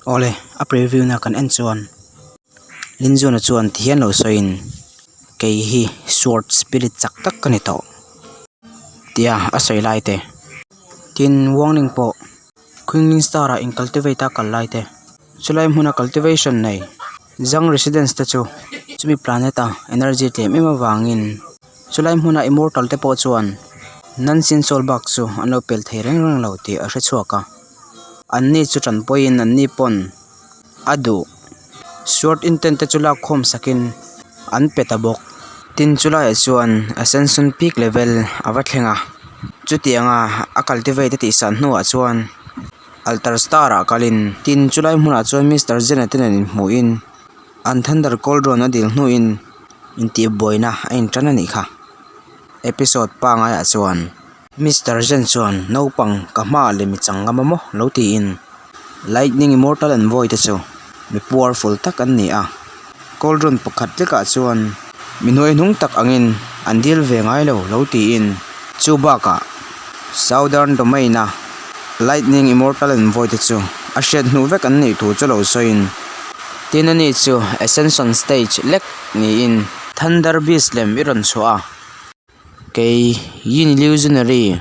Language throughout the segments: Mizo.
Awle, a preview na kan en chuan Linzuna chuan ti hian lo sawiin kei hi sword spirit chak tak ka ni tawh tia a sawi lai te tin Wangling pawh Queenling star ah in cultivate a kal lai te chulai hmuna cultivation nei Zhang residence te chu chumi planet a energy tlem em avangin chulai hmuna immortal te pawh chuan Nansin sawl bak chu an lo pel thei reng reng lo tih a hre chhuak a an ni chu tanpuiin an ni pawn a duh sword intent te chu lak khawm sakin an pe ta bawk tin chulaiah chuan ascension peak level a va thleng a chutianga a cultivate a tih san hnuah chuan altar star ah kalin tin chulai hmunah chuan mister zen a te nen inhmuhin an thunder cauldron a dil hnuin intihbuaina a intan a nih kha episode pangaiah chuan. Mister Zen chuan naupang ka hmaah leh mi chang ngam a maw lo tiin Lightning Immortal Envoy te chu mi powerful tak an ni a, cauldron pakhat lekah chuan mi hnuaihnung tak angin an deal ve ngai lo lo tiin chu bakah Southern Domain a Lightning Immortal Envoy te chu a hriat hnu vek an nih thu chu lo sawiin tin ani chu Ascension Stage lek niin Thunder Beast lem i rawn chhuah a. Kei Yin Illusionary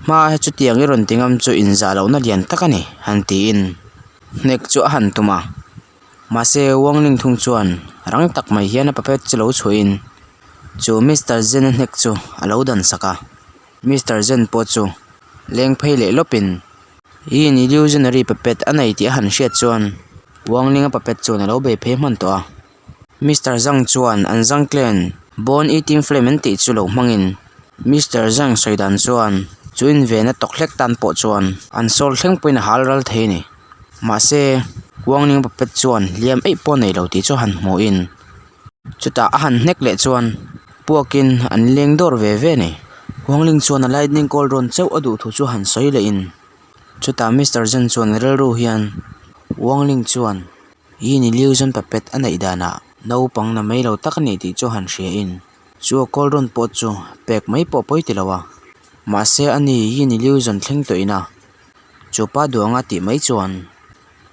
hma he chutiang i rawn ti ngam chu inzah lohna lian tak a ni han tiin hnek chu a han tum a mahse Wang Ling thung chuan rang tak mai hian a puppet chu lo chhuahin chu Mister Zen a hnek chu a lo dan sak a Mister Zen pawh chu leng phei leh lawpin Yin Illusionary puppet a nei tih a han hriat chuan Wang Ling a puppet chuan a lo bei phei hman tawh a. Mister Zhang chuan an Zhang clan Bone Eating Flame an tih chu lo hmangin Mister Zhang sawi dan chuan chu invenna tawk hlek tan pawh chuan an sawl thleng pawhin a hal ral thei a ni. Mahse, Wang Ning puppet chuan hliam eih pawh nei lo tih chu han hmuhin chutah a han hnek leh chuan puakin an leng dawr ve ve a ni. Wang Ling chuan a lightning call rawn chauh a duh thu chu han sawi lehin chutah Mister Zhang chuan rilru hian Wang Ling chuan Yin illusion puppet a neih danah naupang na mai lo tak a ni tih chu han hria in chu a cauldron pawh chu pek mai pawh pawi ti lo a mahse ani yin illusion thleng tawh ina chu pa duanga tih mai chuan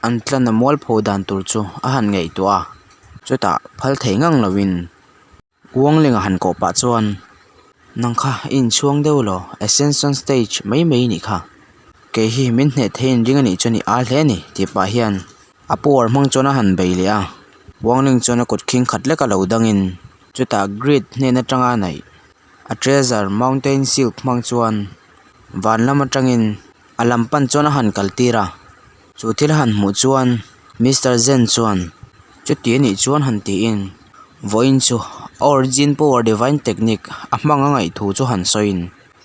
an tlan a mualpho dan tur chu a han ngaihtuah a chutah phal thei ngang lo in. Uanglinga han kawh pah chuan, Nang kha i inchhuang deuh lo, Ascension stage mai mai i nih kha. Kei hi min hneh thei inring a nih chuan i al hle a ni, tih pah hian a power hmang chuan a han bei leh a. Uangling chuan a kut khing khat lek a lo dangin chutah grid hnen atanga naih a treasure mountain silk hmang chuan van lam atangin a lam pan chuan a han kal tir a. Chu thil han hmuh chuan Mister Zen chuan chuti a nih chuan han tiin vawiin chu a origin power divine technique a hmang a ngaih thu chu han sawiin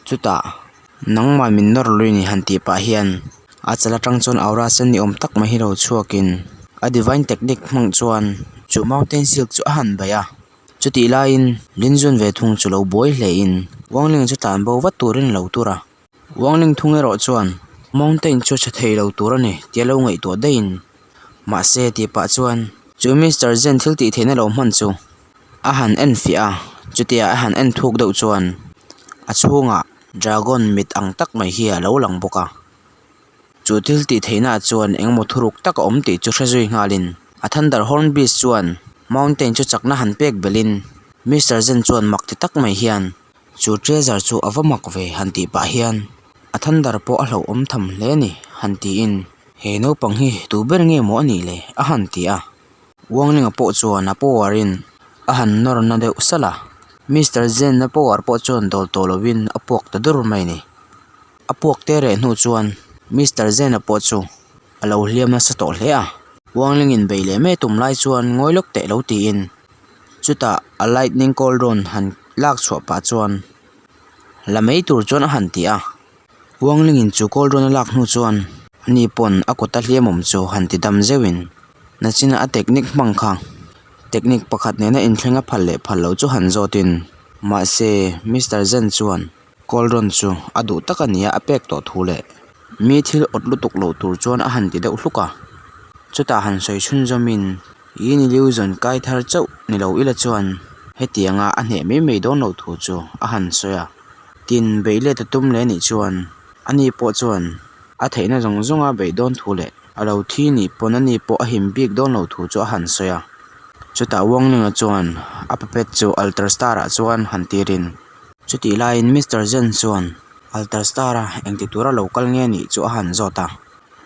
chutah nangmah min nawr lui ni han tih pah hian a chal atang chuan aura sen ni awm tak mai hi lo chhuakin a divine technique hmang chuan chu mountain silk chu a han bei a chutih laiin Linzun ve thung chu lo buai hle in Wangling chu tlan bo vat turin a lo tur a. Wangling thung erawh chuan Mountain chu chhe thei lo tur a ni tia lo ngaihtuah daihin mahse tih pah chuan chu Mister Zen thil tih theihna lo hman chu a han en fiah a, chutia a han en thuk deuh chuan a chhungah dragon mit ang tak mai hi a lo lang bawk a. Chu thil tih theihna ah chuan engemaw thuruk tak a awm tih chu hre zui nghalin a Thunder Horn Beast chuan Mountain chu chakna han pek belhin Mister Zen chuan mak ti tak mai hian Chu treasure chu a va mak ve han tih pah hian a thunder pawh a hlauhawm tham hle a ni han tiin he naupang hi tu ber nge maw a nih le a han ti a. Wanglinga pawh chuan a power in a han nawr na deuh salh a, Mister Zen a power pawh chuan dawl tawh lovin a puak ta dur mai a ni. A puak te reh hnu chuan Mister Zen a pawh chu a lo hliam nasa tawh hle a. Wangling in bei leh mai tum lai chuan ngawi lawk teh lo tiin Chutah a lightning cauldron han lak chhuah pah chuan la mai tur chuan a han ti a, Wangling-in chu cauldron a lak hnu chuan ani pawn a kut a hliamawm chu han ti dam zeuhin nachina a technique hmang kha technique pakhat nena inthleng a phal leh phal loh chu han zawtin mahse Mister Zen chuan cauldron chu a duh tak a nia a pek tawh thu leh mi thil awt lutuk loh tur chuan a han ti deuh hluk a, chutah han sawi chhunzawmin. Yin illusion kai thar chauh ni lo ila chuan hetianga a hneh mai mai dawn loh thu chu a han sawi a, tin beih let a tum leh anih chuan ani pawh chuan a theihna zawng zawnga beih dawn thu leh A lo thi nih pawn ani pawh a him bik dawn lo thu chu a han sawi a. Chutah Wang Ling-a chuan a puppet chu Alter Star-ah chuan han tirin. Chutih laiin Mister Zen chuan Alter Star-a engti tura lo kal nge nih chu a han zawt a.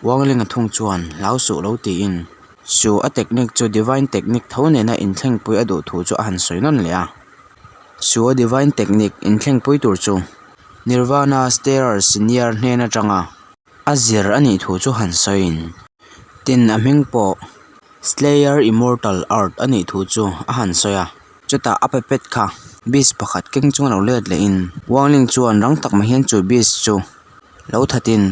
Wang Ling-a thung chuan hlau suh lo tiin chu a technique chu Divine Technique tho nena inthlengpui a duh thu chu a han sawi nawn leh a. Chu a Divine Technique inthlengpui tur chu Nirvana Starer Senior hnen atanga a zir a nih thu chu han sawiin tin a hming pawh Slayer Immortal Art a nih thu chu a han sawi a. Chutah a puppet kha beast pakhat keng chunga lo let lehin Wang Ling chuan rang tak mai hian chu beast chu lo thatin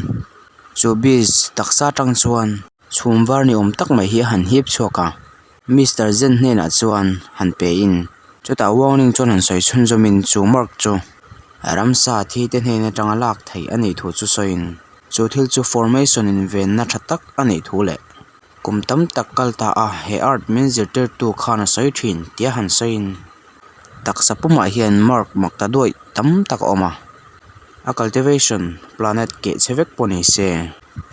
chu beast taksa atang chuan chhum var ni awm tak mai hi a han hip chhuak a. Mister Zen hnenah chuan han pein chutah Wang Ling chuan han sawi chhunzawmin chu mark chu ramsa thi te hnen atanga lak theih a nih thu chu sawiin chu thil chu formation in venna tha tak a nih thu leh kum tam tak kal ta a he art min zirtirtu khan a sawi thin tia han sawiin taksa pumah hian mark mak ta duaih tam tak a awm a a cultivation planet keh chhe vek pawh ni se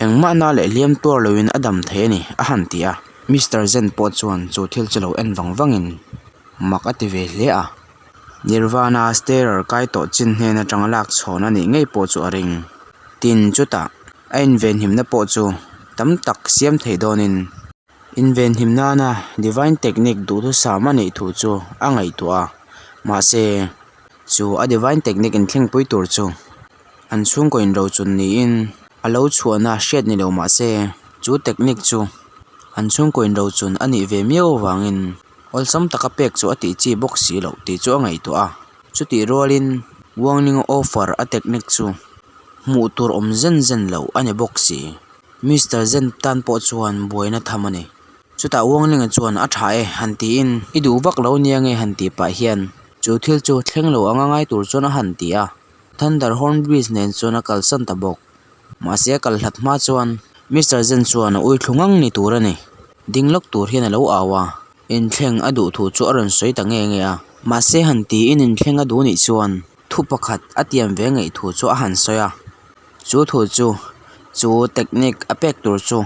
engmah na leh hliam tuar loin a dam thei a ni a han ti a. Mister Zen pawh chuan chu thil chu lo en vang vangin mak a ti ve hle a. Nirvana Starer kai tawh chin hnen atanga lak chhawn a nih ngei pawh chu a ring. Tin, chutah a invenhimna pawh chu tam tak siam thei dawnin invenhim nana Divine Technique duhthusam a nih thu chu a ngaihtuah a. Mahse, chu a Divine Technique inthlengpui tur chu an chhungkaw inrochun niin a lo chhuahna hriat ni lo mah se chu technique chu an chhungkaw inrochun a nih ve miau avangin awlsam taka pek chu a tih chi bawk si loh tih chu a ngaihtuah a. Chutih rualin Wang Ling offer a technique chu hmuh tur awm zen zen loh a ni bawk si. Mister Zen tan pawh chuan buaina tham a ni. Chutah Wang Ling-a chuan a tha e han tiin i duh vak lo nia nge han tih pah hian chu thil chu thleng lo anga ngai tur chuan a han ti a. Thunder Horn Bridge nen chuan a kalsan ta bawk. Mahse a kal hlat hma chuan Mister Zen chuan a ui thlu ngang ni tur a ni. Ding lawk tur hian a lo au a, inthleng a duh thu chu a rawn sawi ta nge nge a. Mahse han tiin inthleng a duh nih chuan thu pakhat a tiam ve ngaih thu chu a han sawi a. Chu thu chu chu technique a pek tur chu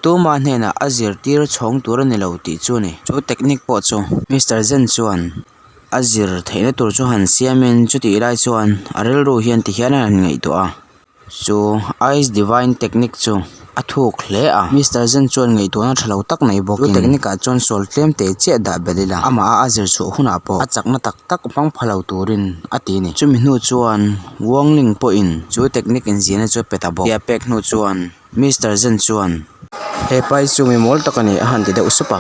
tuma hnenah a zirtir chhawng tur a ni lo tih chu a ni. Chu technique pawh chu Mister Zen chuan A zir theihna tur chu han siamin chutih lai chuan a rilru hian ti hian a han ngaihtuah a, chu ice divine technique chu a thuk hle a. Mister Zen chuan ngaihtuahna tha lo tak nei bawkin chu technique ah chuan sual tlem teh chiah dah belh ila amah a a zir chhuah hunah pawh a chakna tak tak hmang pha lo turin a ti a ni. Chumi hnu chuan Wang Ling pawhin chu technique inziahna chu a pe ta bawk. Tia pek hnu chuan Mister Zen chuan, He pai chu mi mawl tak a ni, a han ti deuh sup a.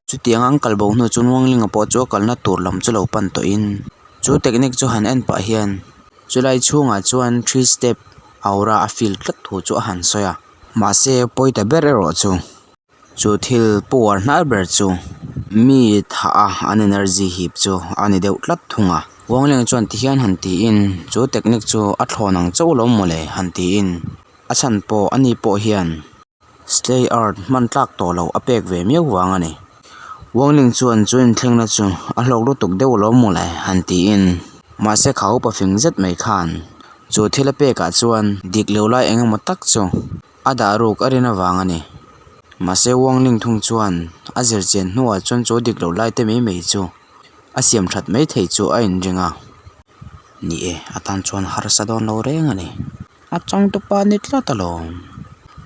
Chutiang an kal bo hnu chuan Wang Linga pawh chu a kalna tur lam chu lo pan tawhin chu technique chu han en pah hian chulai chhungah chuan three step aura a feel tlat thu chu a han sawi a. Mahse pawi ta ber erawh chu chu thil power hnar ber chu mi thah a an energy hip chu a ni deuh tlat thung a. Wang Linga chuan tihian han tiin chu technique chu a thlawn ang chauh lo mawle han tiin. A chhan pawh ani pawh hian Slay Art hman tlak tawh loh a pek ve miau vang a ni. Wang Ling chuan chu inthlengna chu a hlawk lutuk deuh lo mawle han tiin mahse kha upa fing zet mai khan chu thil a pekah chuan dik lo lai eng emaw tak chu a dah ruk a rin avang a ni. Mahse Wang Ling thung chuan a zir chian hnuah chuan chu dik lo lai te mai mai chu a siam that mai thei chu a inring a. Ni e, a tan chuan harsa dawn lo reng a ni. A changtupa ni tlat alawm.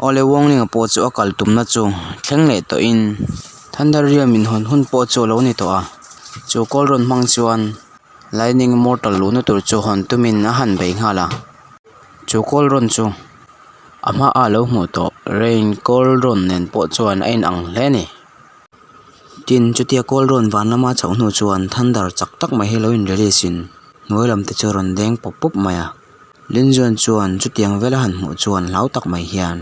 Awle Wanglinga pawh chu a kal tumna chu thleng leh tawhin Thunderium inhawn hun pawh chu a lo ni tawh a. Chu kawl rawn hmang chuan Lightning Immortal luhna tur chu hawn tumin a han bei nghal a. Chu kawl rawn chu a hma a lo hmuh tawh Rain kawl rawn nen pawh chuan a inang hle a ni. Tin, chutia kawl rawn van lama chhoh hnu chuan Thunder chak tak mai hi lo in release in hnuai lam te chu a rawn deng pawp pawp mai a. Linjuan chuan chutiang vela han hmuh chuan hlau tak mai hian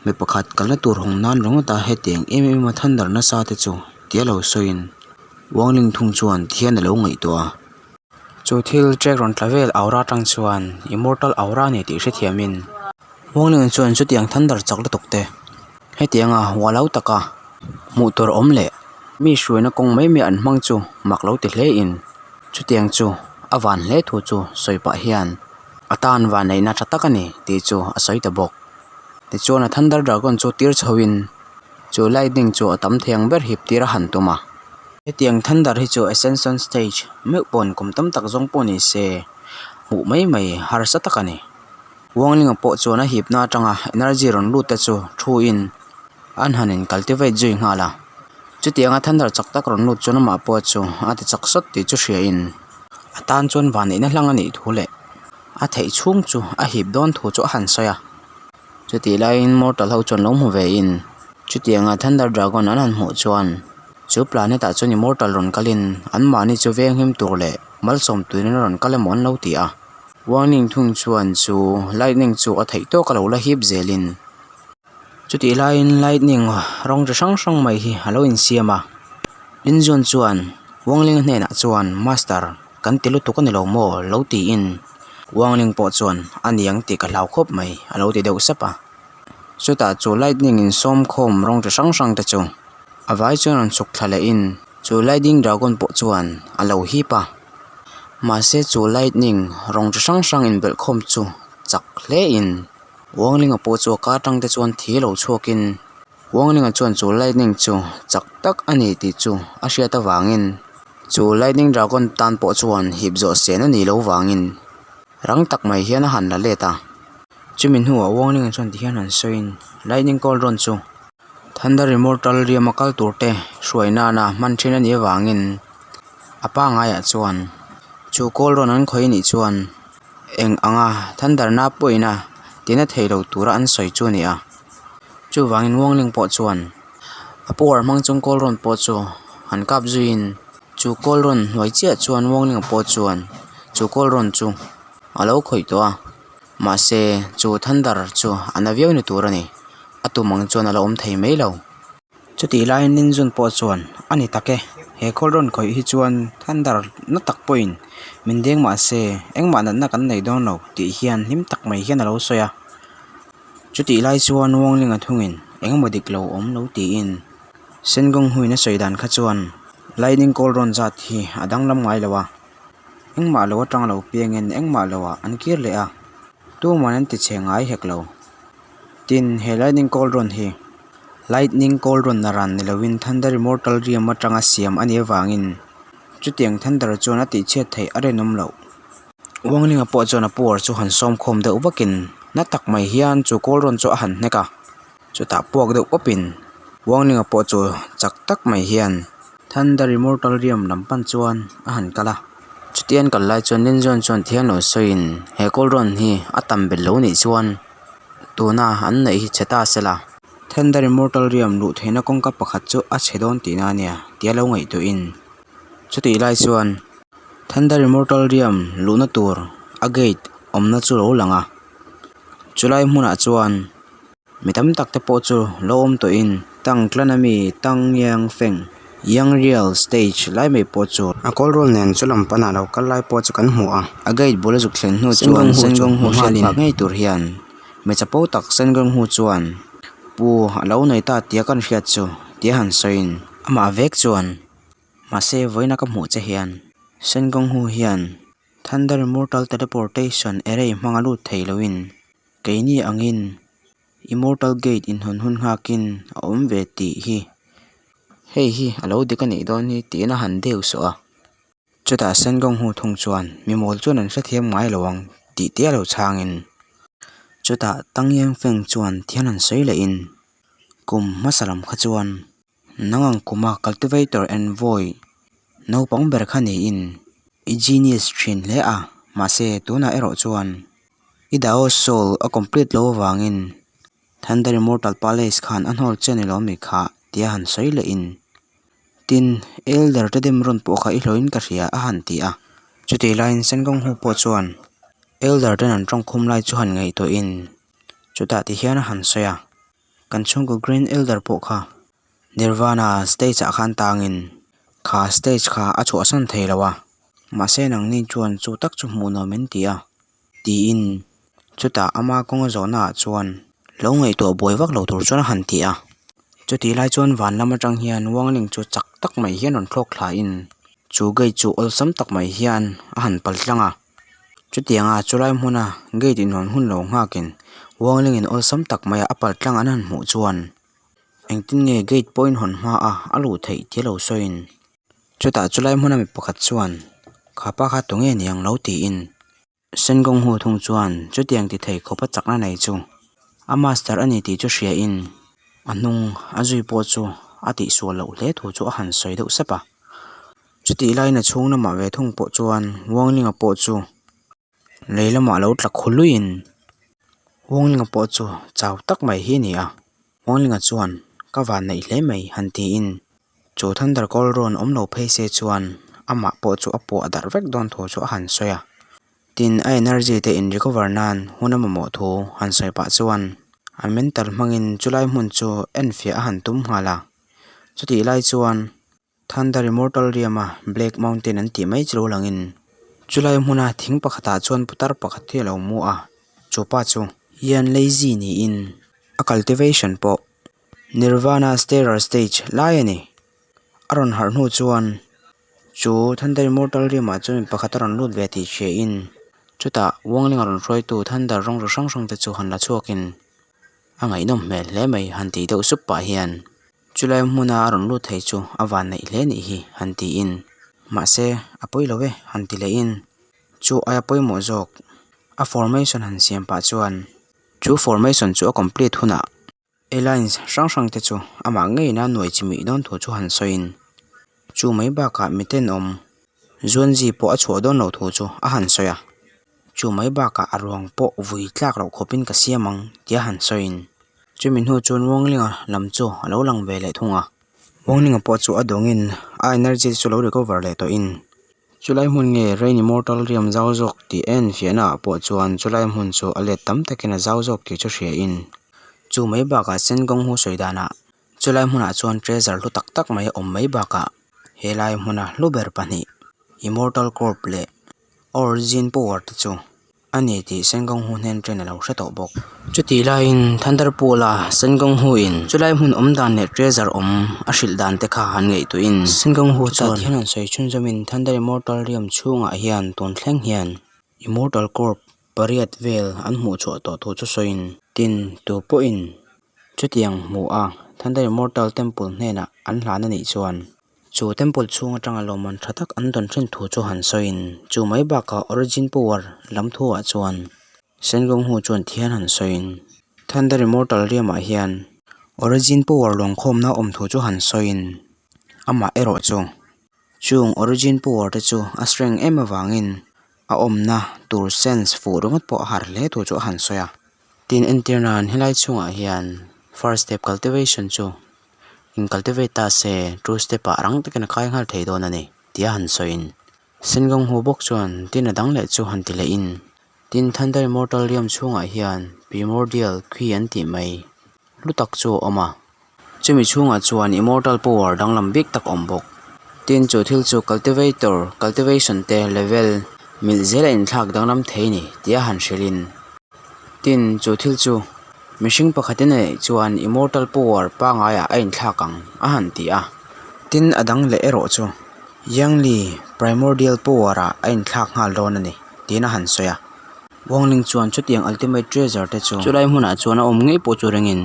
mi pakhat kalna tur hawng nan ringawt a hetiang em em a thunder nasa te chu tia lo sawiin Wang Ling thung chuan thian a lo ngaihtuah a. Chu thil track rawn tla vel aura atang chuan immortal aura a ni tih hrethiamin Wang Ling chuan chutiang thunder chak lutuk te hetianga hualau taka hmuh tur awm leh mi hruaina kawng mai mai an hmang chu mak lo ti hle in Chutiang chu a van hle thu chu sawi pah hian a tan vanneihna tha tak a ni tih chu a sawi ta bawk. Tichuan a Thunder Dragon chu tir chhoin chu lightning chu a tam thei ang ber hip tir a han tum a. Hetiang Thunder hi chu Ascension Stage meuh pawn kum tam tak zawng pawh ni se hmuh mai mai harsa tak a ni. Wanglinga pawh chuan a hipna atanga energy rawn lut te chu thu in an han in cultivate zui nghal a. Chutianga Thunder chak tak rawn lut chuan amah pawh chu a ti chak sawt tih chu hria in a tan chuan vanneihna hlang a nih thu leh a theih chhung chu a hip dawn thu chu a han sawi a. Chutih laiin mortal ho chuan lo hmu ve in chutianga Thunder Dragon an han hmuh chuan chu planet ah chuan immortal rawn kalin anmahni chu venghim tur leh malsawm turin a rawn kal emaw an lo ti a. Warning thung chuan chu lightning chu a theih tawk a lo la hip zelin chutih laiin lightning rawng chi hrang hrang mai hi a lo insiam a. Linzun chuan Wangling hnenah chuan master kan ti lutuk a ni lo maw lo tiin Wangling pawh chuan a niang tih ka hlau khawp mai a lo ti deuh sap a. Chutah chu lightning insawm khawm rawng chi hrang hrang te chu a vai chuan rawn chhuk thla lehin chu lightning dragon pawh chuan a lo hip a. Mahse chu lightning rawng chi hrang hrang inbelh khawm chu chak hle in Wanglinga pawh chu a kar tang te chuan thi lo chhuakin Wanglinga chuan chu lightning chu chak tak a ni tih chu a hriat avangin chu lightning dragon tan pawh chuan hip zawh sen a nih loh vangin rang tak mai hian a han la let a. Chumi hnuah Wanglinga chuan tihian han sawiin lightning cauldron chu Thunder Immortal riama kal tur te hruai nana hman thin a nih avangin a pangaiah chuan chu cauldron an khawih anih chuan eng anga Thunder na pawhin a tina thei lo tura an sawi chu a ni a. Chuvangin Wangling pawh chuan a power hmang chung cauldron pawh chu han kap zuiin chu cauldron hnuai chiah chuan Wangling pawh chuan chu cauldron chu a lo khawih tawh a. Mahse, chu Thunder chu a na viau ni tur a ni. A tum ang chuan a la awm thei mai lo. Chutih laiin Linzun pawh chuan, A ni tak e, he khawl rawn khawih hi chuan Thunder na tak pawhin min deng mahse, engmah natna kan nei dawn lo tih hian hlim tak mai hian a lo sawi a. Chutih lai chuan Wanglinga thungin engemaw dik lo awm lo tiin Sengawng huin a sawi dan kha chuan Lightning kawl rawn zat hi a danglam ngai lo a. Engmah lo atang lo piangin engmah loah an kir leh a, tuman an ti chhe ngai hek lo. Tin, he lightning cauldron hi lightning cauldron a ran ni loin thunder immortal riam atanga siam a nih avangin chutiang thunder chuan a tihchhiat theih a rinawm loh. Wanglinga pawh chuan a power chu han sawm khawm deuh vakin na tak mai hian chu cauldron chu a han hnek a. Chutah puak deuh pawpin Wanglinga pawh chu chak tak mai hian Thunder Immortal Realm lam pan chuan a han kal a. Chutia an kal lai chuan Linzon chuan thian lo sawiin he Cauldron hi a tam belh lo nih chuan tuna an neih hi chhe ta se la. Thunder Immortal Realm luh theihna kawngka pakhat chu a chhe dawn tihna a nia tia lo ngaihtuahin chutih lai chuan Thunder Immortal Realm luhna tur a gate awmna chu lo lang a. Chulai hmunah chuan Mi tam tak te pawh chu lo awm tawhin tang tlan ami tang yang feng yang real stage lai mai pawh chu a kawl rawl nen chu lam panah lo kal lai pawh chu kan hmu a. A gate bul a zuk thlen hnu chuan Sengawng hu hriat phah ngei tur hian mi chapo tak Sengawng hu chuan pu a lo nei ta tia kan hriat chu tia han sawiin amah vek chuan mahse vawiina ka hmuh che hian Sengawng hu hian Thunder Immortal Teleportation Array hmanga lut thei loin Keini angin Immortal Gate inhawn hun nghakin a awm ve tih hi hei hi a lo dik a nih dawn hi tiin a han deu sawh a. Chutah Sengawng hu thung chuan mi mawl chuan an hrethiam ngai lo ang tih te a lo chhangin chutah Tang Yang Feng chuan thian han sawi lehin kum hmasa lam kha chuan nang ang kuma Cultivator Envoy naupang ber kha niin i genius thin hle a mahse tunah erawh chuan I Dao Soul a complete lo avangin Thunder Immortal Palace khan a hnawl che a ni lo mi kha tia han sawi leh in tin Elder te dem rawn pawh kha i hlawhin ka hria a han ti a. Chutih laiin Sengawng hu pawh chuan Elder ten an tawngkhum lai chu han ngaihtuahin chutah ti hian a han sawi a, kan chhungkaw Grand Elder pawh kha Nirvana stage ah khan tangin kha stage kha a chhuahsan thei lo a, mahse nangni chuan chu tak chu hmuh nuam in ti a. Tiin chutah ama kawnga zawhna ah chuan lo ngaihtuah buai vak lo tur chuan a han ti a. Chutih lai chuan van lam atang hian Wangling chu chak tak mai hian rawn thlawk thla in chu gate chu awlsam tak mai hian a han pal tlang a. Chutianga chulai hmuna gate inhawn hun lo nghakin. Wang Ling-in awlsam tak maia a pal tlang an han hmuh chuan engtin nge gate pawhin hawn hma a a luh theih tia lo sawiin chutah chulai hmuna mi pakhat chuan kha pa kha tunge niang lo tiin Sengawng hu thung chuan chutiang ti thei khawpa chakna nei chu a master a ni tih chu hriain a hnung a zui pawh chu a tihsual loh hle thu chu a han sawi deuh sep a. Chutih laiin a chhung lamah ve thung pawh chuan Wanglinga pawh chu lei lamah lo tla khu luiin Wanglinga pawh chu chau tak mai hi a ni a. Wanglinga chuan ka van neih hle mai han tiin chu Thunder Call rawn awm lo phei se chuan amah pawh chu a puah darh vek dawn thu chu a han sawi a. Tin, a energy te in recover nan hun a mamawh thu han sawi pah chuan a mental hmangin chulai hmun chu enfiah a han tum nghal a. Chutih lai chuan Thunder Immortal Realm-a Black Mountain an tih mai chu lo langin chulai hmuna thing pakhatah chuan putar pakhat hi a lo mu a, chu pa chu Ian Lazy niin a cultivation pawh Nirvana Stellar Stage lai a ni. A rawn harh hnu chuan chu Thunder Immortal Realm-ah chuan mi pakhat a rawn lut ve tih hriain chutah Wangling a rawn hruaitu Thunder rawng ru hrang hrang te chu han la chhuakin a ngaihnawm hmel hle mai han tih deuh sup pah hian Chulai hmuna a rawn lut thei chu a van neih hle nih hi han tiin mahse a pawi lo e han ti lehin chu aia pawimawh zawk a formation han siam pah chuan chu formation chu a complete hunah alliance hrang hrang te chu amah ngeiin a nuai chi mih dawn thu chu han sawiin chu mai bakah mitenawm Zuanzi pawh a chhuah dawn loh thu chu a han sawi a, chu mai bakah a ruang pawh vui tlak loh khawpin ka siam ang tia han sawiin chumi hnu chuan Wanglinga lam chu a lo lang ve leh thung a. Wanglinga pawh chu a dawngin a energy chu lo recover leh tawhin chulai hmun nge Rain Immortal Realm zau zawk tih a enfiahna ah pawh chuan chulai hmun chu a let tam takin a zau zawk tih chu hriain chu mai bakah Sengawng hu sawi danah Chulai hmunah chuan treasure hlu tak tak mai a awm mai bakah helai hmuna hlu ber pahnih Immortal Corp leh Origin Power te chu a ni tih Sengawng hu hnen train a lo hre tawh bawk. Chutih laiin Thunderpool a Sengawng hu in chulai hmun awm dan leh treasure awm a hrilh dan te kha han ngaihtuahin Sengawng hu chuan hian an sawi chhunzawmin Thunder Immortal Realm chhungah hian tun thleng hian Immortal Corp pariat vel an hmuh chhuah tawh thu chu sawiin tin tu pawhin Chutiang hmuh a Thunder Immortal Temple hnenah an hlan a nih chuan chu temple chhung atanga lawmman tha tak an dawn thin thu chu han sawiin chu mai bakah Origin Power lam thuah chuan Sengawng hu chuan thian han sawiin Thunder Immortal Realm-ah hian Origin Power luangkhawmna awm thu chu han sawiin amah erawh chu Chung origin power te chu a strength em avangin a awmna tur sense fuh ringawt pawh a har hle tur chu a han sawi a. Tin, entir nan helai chhungah hian first step cultivation chu in cultivate ta se two step ah rang takin a kai nghal thei dawn a ni tih a han sawiin Sengawng hu bawk chuan tin a dang leh chu han ti lehin tin Thunder Immortal Realm chhungah hian Primordial Qi an tih mai hlu tak chu a awm a. Chumi chhungah chuan immortal power danglam bik tak a awm bawk. Tin, chu thil chu cultivator, cultivation te level milh zel a inthlak danglam thei a ni tih a han hrilhin. Tin, chu thil chu mihring pakhatin a neih chuan immortal power pangaiah a inthlak ang a han ti a. Tin, a dang leh erawh chu Yangli primordial power ah a inthlak nghal dawn a ni tiin a han sawi a. Wangling chuan chutiang ultimate treasure te chu chulai hmunah chuan a awm ngei pawh chu ringin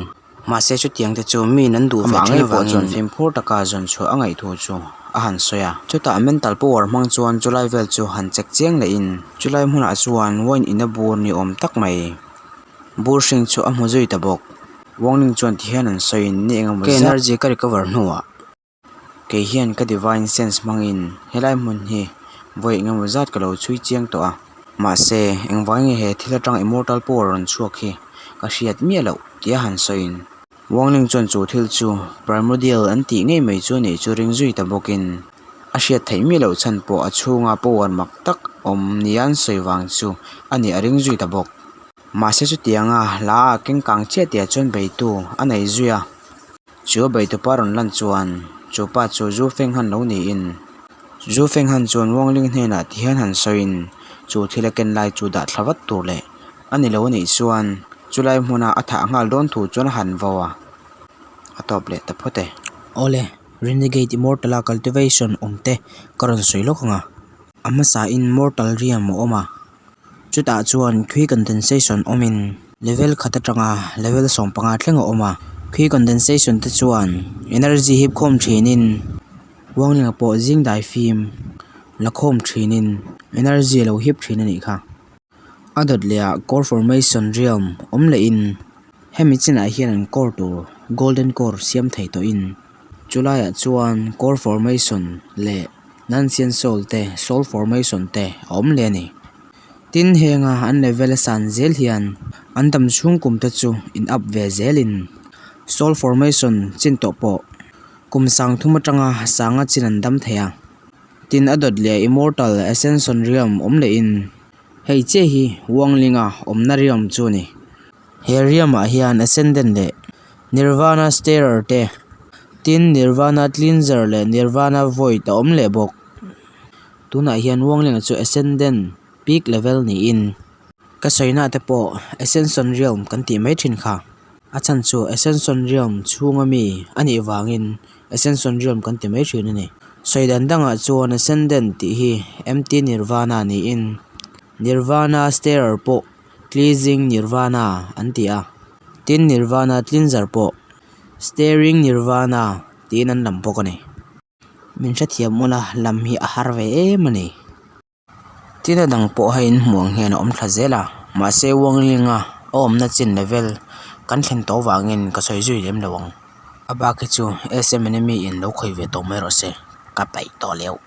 mahse chutiang te chu miin an duh ve then avangin chuan fimkhur taka zawn chhuah a ngaih thu chu a han sawi a. Chutah mental power hmang chuan chulai vel chu han check chiang lehin chulai hmunah chuan wine in a bur ni awm tak mai bur hring chu a hmu zui ta bawk. Wangling chuan tihian an sawiin ni engemaw zat ka energy ka recover hnuah Kei hian ka divine sense hmangin helai hmun hi vawi engemaw zat ka lo chhui chiang tawh a, mahse engvangin nge he thil atang immortal power rawn chhuak hi ka hriat miah loh tia han sawiin Wangling chuan chu thil chu primordial an tih ngei mai chu anih chu ring zui ta bawkin a hriat theih miah loh chhan pawh a chhunga power mak tak awm nia an sawi vang chu anih a ring zui ta bawk. Mahse chutianga hla a keng kang chiah tihah chuan beitu a nei zui a. Chu a beitupa rawn lan chuan chu pa chu Zu Feng han lo niin Zu Feng han chuan Wangling hnenah ti hian han sawiin chu thil a ken lai chu dah thla vat tur leh a ni lo a nih chuan chulai hmuna a thah nghal dawn thu chuan a han vo a, a tawp leh ta phawt e. Awle, Renegade Immortal-a cultivation awm te ka rawn sawi lawk ang a, a hmasain Mortal Realm a awm a, chutah chuan Qi Condensation awmin. Level khat atanga level 15 thleng a awm a, khi condensation te chuan energy hip khawm thinin Wanglinga pawh zing dai fim la khawm thinin energy a lo hip thin a nih kha. A dawt leh ah core formation realm awm leh in hemi chinah hian an core tur golden core siam thei tawh in chu laiah chuan core formation leh nansian soul te soul formation te a awm leh a ni. Tin henga an level a san zel hian an dam chhung kum te chu in up ve zelin soul formation chin tawh pawh kum sang thum atanga sanga chin an dam thei a. Tin a dawt leh Immortal Ascension Realm awm lehin hei chiah hi Wanglinga awmna realm chu a ni. He realm ah hian Ascendant leh Nirvana Starer te, tin Nirvana Cleanser leh Nirvana Void a awm leh bawk. Tunah hian Wanglinga chu Ascendant peak level niin ka sawina te pawh Ascension Realm kan tih mai thin kha. A chhan chu Ascension Realm chhunga mi a nih vangin Ascension Realm kan ti mai thin a ni. Sawi dan dangah chuan Ascendant tih hi Empty Nirvana niin Nirvana Starer pawh Cleansing Nirvana an ti a, tin Nirvana Cleanser pawh Staring Nirvana tiin an lam bawk a ni. Min hrethiam ula lam hi a har ve em a ni. Tin a dang pawh hei in hmuh ang hian a awm thla zel a mahse Wanglinga a awmna chin level kan thlen tawh vangin ka sawi zui lem lo ang a bak hi chu S_M enemy in lo khawih ve tawh mai rawh se ka peih tawh leuh.